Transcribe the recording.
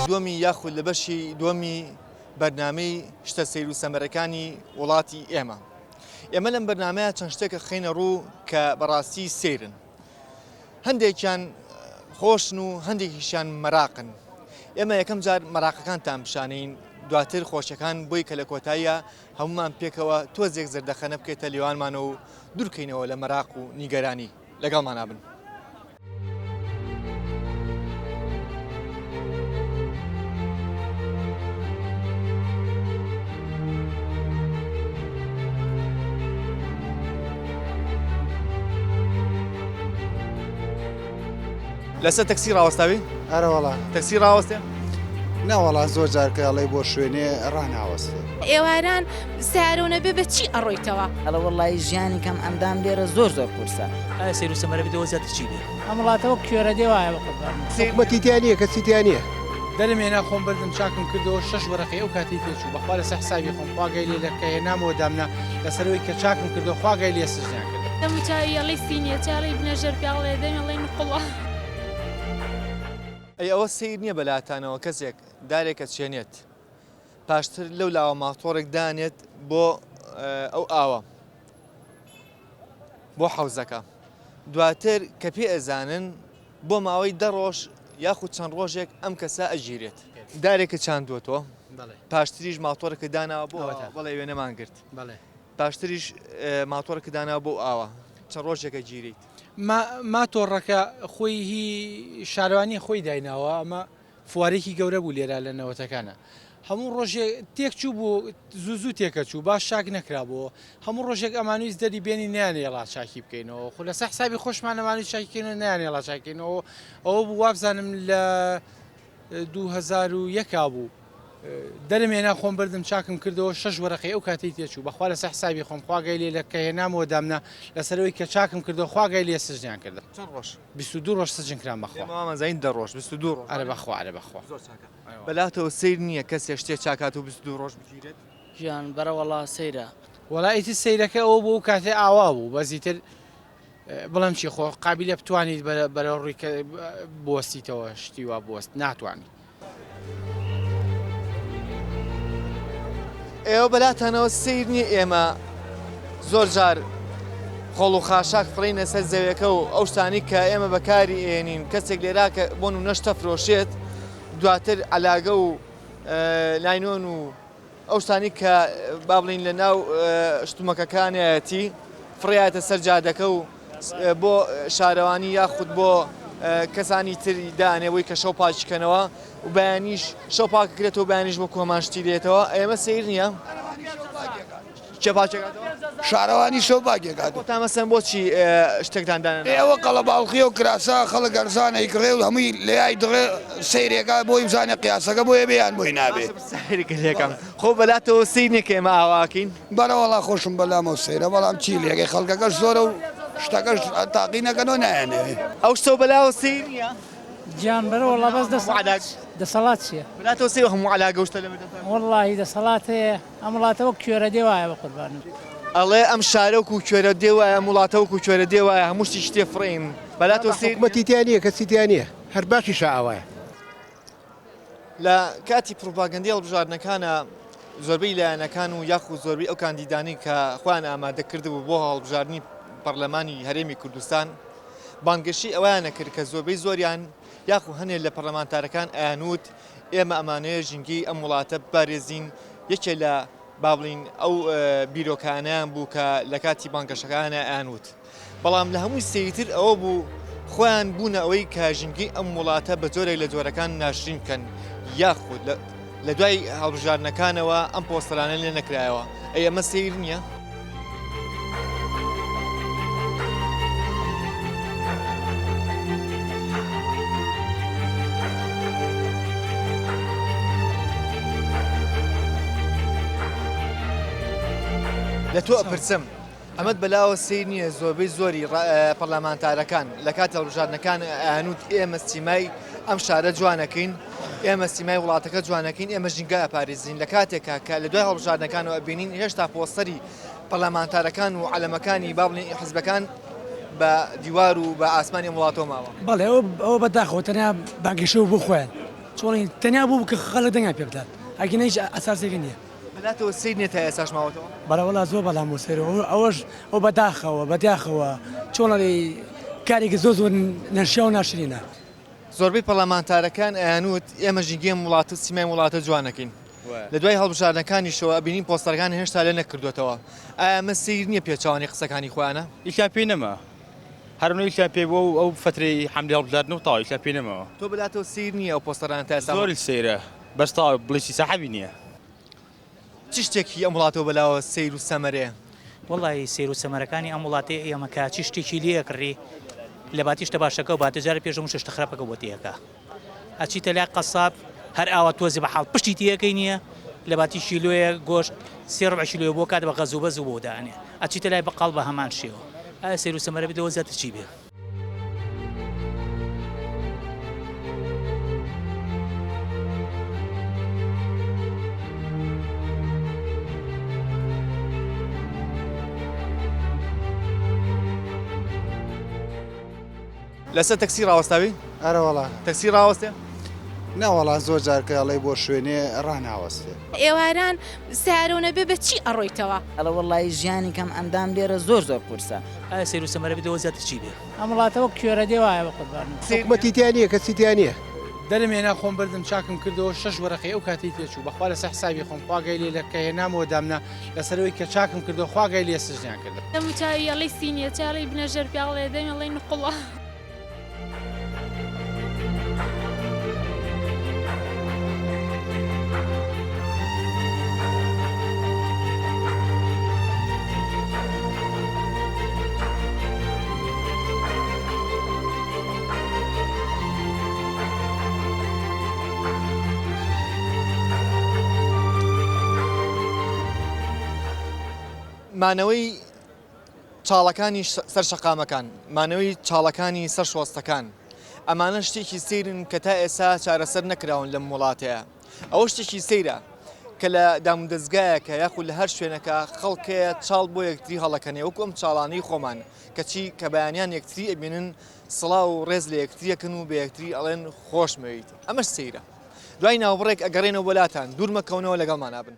دووەمی یاخود لە بەشی دووەمی بەرنامەی شتە سەیر و سەمەرەکانی وڵاتی ئێمە. ئێمە لەم بەرنامەیە چەند شتێکە خەینە ڕوو کە بەڕاستی سەیرن. هەندێکیان خۆشن و هەندێکیشیان مەراقن. ئێمە یەکەم جار مەراقەکانتان پیشانەین دواتر خۆشیەکان بۆی کە لە کۆتاییە هەمومان پێکەوە تۆزێک زەردەخەنە بکەیتە لێوانمانەوە و دوورکەینەوە لە مەراق و نیگەرانی. لەگەڵمانا بن. لەسەر تەکسی ڕاوەستاوی؟ ئەرەوەڵا تەکسی ڕاوەستێ؟ ناوەڵا زۆر جار کە ئەڵێ بۆ شوێنێ ڕاناوەستێ. ئێواران سەیارەو نەبێ بە چی ئەڕۆیتەوە؟ ئەڵێ وەڵایی ژیانی کەم ئەندام لێرە زۆر زۆر قورسە. ئایا سەیر و سەمەرە بێتەوە زیاتر چی بێ؟ ئەم وڵاتە وەک کوێرە دێ وایە بەقوربان. حکومەتی تیا نییە کەسی تیا نییە. دەرم هێنا خۆم بردم چاکم کردەوە شەش وەرەقەی ئەو کاتەی تێچوو بەخوا لەسەر حسابی خۆم خوا گای لێ لە کە هێنامەوە دامنا لەسەر ئەوەی کە چاکم کردەوە خوا گای لێ سجنیان کردم. دەم و چاوی ئەڵێی سینیە چاڵی بنە ژێر پیاڵێ دەمی ئەڵێی نوقڵە. ئەی ئەوە سەیر نییە بەلاتانەوە کەسێک دارێک ئەچێنێت پاشتر لەو لاوە ماتۆڕێک دانێت بۆ ئەو ئاوە بۆ حەوزەکە دواتر کە پێ ئەزانن بۆ ماوەی دە ڕۆژ یاخود چەند ڕۆژێک ئەم کەسە ئەگیرێت دارێکە چاندووەتەوە پاشتریش ماتۆرەکە داناوە بۆ بەڵێ وێنەمان گرت پاشتریش ماتۆرەکە داناوە بۆ ئاوە چەند ڕۆژێکە گیریت ماتۆڕەکە خۆی هی شارەوانی خۆی دایناوە ئەمە فوارێکی گەورە بوو لێرە لە نەوەتەکانە هەموو ڕۆژێک تێکچوو بوو زوو زوو تێکەچوو باش چاک نەکرابوو هەموو ڕۆژێک ئەمانویست دەری بێنی نیانێڵا چاکی بکەینەوە خو لەسەر حسابی خۆشمان ئەمانویست چاکی کەینەوە نیانێڵا چاکینەوە ئەوە بوو وابزانم لە 2001 بوو دەرم هێنا خۆم بردم چاکم کردەوە شەش وەرەقەی ئەو کاتەی تێچوو بەخوا لەسەر حسابی خۆم خواگای لێ لە کە هێنامەوە دامنا لەسەرەوەی کە چاکم کردەوە خواگای لێ سجنیان کردم چەند ڕۆژ 22 ڕۆژ سجن کرام بەخوا ئێمە وامان زانی دە ڕۆژ 22 ڕۆژ ئەرە بەخوا ئەرە بەخوا زۆر چاکە بەلاتەوە سەیر نییە کەسێ شتێ چاکات و 22 ڕۆژ بگیرێت گیان بەرە وەڵا سەیرە. وەڵا ئیتر سەیرەکە ئەوە بوو ئەو کاتێ ئاوا بوو بەس ئیتر بڵێم چی خۆ قابیلە بتوانیت بەرەو ڕووی کە بوەستیتەوە شتی وا بوەست ناتوانیت. ئێوە بەلاتانەوە سەیر نییە ئێمە زۆر جار خۆڵ و خاشاک فڕینە سەر زەویەکە و ئەو شتانی کە ئێمە بەکاری ئێنین کەسێک لێرا کە بۆ نمونە شتە فرۆشێت دواتر عەلاگە و لاینۆن و ئەو شتانی کە با بڵین لە ناو شتومەکەکانیەتی فڕیاتە سەر جادەکە و بۆ شارەوانی یاخود بۆ کەسانی تری دانێ بۆی کە شەو پاکیکەنەوە و بەیانیش شەو پاککرێتەوە بەیانیش وەکو هەمان شتی لێتەوە ئێمە سیر نییە کێ پاکێکاتەوە؟ شارەوانی شەو پاکێکات. خۆتان مەسەن بۆچی شتێکتان دانەنا؟ ئێ ئەوە قەڵەباڵخیە و کراسە خەڵک ئەرزان ئەیکڕێ و هەمووی لەیای دڕێ سەیرێکا بۆی بزانێ قیاسەکە بۆی ئەبێ یان بۆی نابێ. باشە پرسیارێکت لێکەم خۆ بەلاتەوە سەیر نیە کە ئێمە ئاوا ئەکەین؟ بەرەوەڵا خۆشم بەلامەوە سەیرە بەڵام چی لێکەی خەڵکەکەش زۆرە و شتەکەش تاقی نەکەنەوە نایانەوێ. ئەو شتەو بەلاوە سەیر نیە؟ گیان بەرە وەڵا بەس دەسەڵات چیە؟ بەلاتەوە سەیرە هەموو عەلاگە و شتە لە بەردەمتان؟ وەڵاهی دەسەڵات هەیە ئەم وڵاتە وەک کوێرە دێ وایە بەقوربانت. ئەڵێ ئەم شارە وەکو کوێرە دێ وایە ئەم وڵاتە وەکو کوێرە دێ وایە هەموو شتێکی تێ فڕین بەلاتەوە سەیر نیە؟ حکومەتی تیا نیە کەسی تیا نیە هەر باشیشە ئاوایە. لە کاتی پڕوپاگەندەی هەڵبژاردنەکانا زۆربەی لایەنەکان و یاخود زۆربەی ئەو کاندیدانەی کە خۆیان ئامادە کردبوو بۆ هەڵبژاردنی پەرلەمانی هەرێمی کوردستان بانگەشەی ئەوەیانە کرد کە زۆربەی زۆریان یاخو هەنێ لە پەرلەمانتارەکان ئەیانوت ئێمە ئەمانەیە ژینگەی ئەم وڵاتە بپارێزین یەکێ لە با بڵین ئەو بیرۆکانیان بوو کە لە کاتی بانگەشەکانە ئەیانوت بەڵام لە هەمووی سەیرتر ئەوە بوو خۆیان بوونە ئەوەی کە ژینگەی ئەم وڵاتە بە جۆرێک لە جۆرەکان ناشرین بکەن یاخود لە دوای هەڵبژاردنەکانەوە ئەم پۆستەرانە لێ نەکرایەوە ئەی ئەمە سەیر نییە؟ لە تۆ ئەپرسم ئەمەت بەلاوە سەیر نییە زۆربەی زۆری پەرلەمانتارەکان لە کاتی هەڵبژاردنەکان ئەیانوت ئێمە سیمای ئەم شارە جوانەکەین ئێمە سیمای وڵاتەکە جوانەکەین ئێمە ژینگە ئەپارێزین لە کاتێکا کە لە دوای هەڵبژاردنەکانەوە ئەبینین هێشتا پۆستەری پەرلەمانتارەکان و عەلەمەکانی با بڵێین حزبەکان بە دیوار و بە ئاسمانی ئەم وڵاتەوە ماوە. بەڵێ ئەوە بەداخەوە تەنیا بانگەشە بوو بۆ خۆیان. چۆڵین تەنیا بوو کە خەڵک دەنگیان پێ بدات ئەگینا هیچ ئەساسێکی نییە. بەلاتەوە سەیر نیە تا ئێستاش ماوەتەوە؟ بەڵێ وەڵا زۆر بەلام بۆ سەیرە ئەوەش ئەو بەداخەوە بەداخەوە چۆن ئەڵێی کارێکی زۆر زۆر نەشیاو و ناشرینە. زۆربەی پەڕلەمانتارەکان ئەیانوت ئێمە ژینگەی ئەم وڵاتە و سیمای ئەم وڵاتە جوان ئەکەین. لە دوای هەڵبژاردنەکانیشەوە ئەبینین پۆستەرەکان هێشتا لێ نەکردووەتەوە. ئایا ئەمە سەیر نییە پێچەوانەی قسەکانی خۆیانە؟ هیچیان پێی نەما. هەر ئەو هیچیان پێ بووە و ئەو فەترەی حەملەی هەڵبژاردن و تەواو هیچیان پێی نەماوە. تۆ بەلاتەوە سەیر نییە ئەو پۆستەرانە تا ئێستا. زۆریش سەیرە بەس تەواو بڵێی چی سەحەبی نییە. چ شتێکی ئەم وڵاتەوە بەلاوە سەیر و سەمەرەیە؟ وەڵایی سەیر و سەمەرەکانی ئەم وڵاتەی ئێمە کە چی شتێکی لێ ئەکڕی لە باتی شتە باشەکە و باتە جارە پێش هەموو شتە خراپەکە بۆ تێ ئەکا ئەچیتە لای قەساب هەر ئاوا تۆزێ بە حاڵ پشتی تێ ئەکەی نییە لە باتی کیلۆیەک گۆشت سێ ڕبع کیلۆیە بۆ کات بە غەز و بەز و بۆ دانێ ئەچیتە لای بەقاڵ بە هەمان شێوە ئایا سەیر و سەمەرە بێت لەوە زیاتر چی بێ؟ لەسەر تەکسی ڕاوەستاوی؟ ئەرەوەڵا. تەکسی ڕاوەستێ؟ نەوەڵا زۆر جار کە ئەڵێی بۆ شوێنێ ڕاناوەستێ. ئێواران سەیارەو نەبێ بە چی ئەڕۆیتەوە؟ ئەڵێ وەڵایی ژیانی کەم ئەندام لێرە زۆر زۆر قورسە. ئایا سەیر و سەمەرە بێت لەوە زیاتر چی بێ؟ ئەم وڵاتە وەک کوێرە دێ وایە بەقوربان. حکومەتی تیا نییە کەسی تیا نییە. دەرم هێنا خۆم بردم چاکم کردەوە شەش وەرەقەی ئەو کاتەی تێچوو بەخوا لەسەر حسابی خۆم خوا گای لێ لە کە هێنامەوە دامنا لەسەر ئەوەی کە چاکم کردەوە خوا گای لێ سجنیان کردم. دەم و چاوی ئەڵێی سینیە چاڵی بنە ژێر پیاڵێ دەمی ئەڵێی نوقڵە. مانەوەی چاڵەکانی سەر شەقامەکان، مانەوەی چاڵەکانی سەر شۆستەکان، ئەمانە شتێکی سەیرن کە تا ئێستا چارەسەر نەکراون لەم وڵاتەیە. ئەوە شتێکی سەیرە کە لە دامودەزگایەکە یاخود لە هەر شوێنەکە خەڵکەیە چاڵ بۆ یەکتری هەڵەکەنێ وەکو ئەم چاڵانەی خۆمان کەچی کە بەیانیان یەکتری ئەبینن سڵاو و ڕێز لە یەکتریەکەن و بە یەکتری ئەڵێن خۆشمەویت ئەمەش سەیرە دوای ناوبڕێک ئەگەڕێنەوە بۆ لاتان دوور مەکەونەوە لەگەڵمانا بن.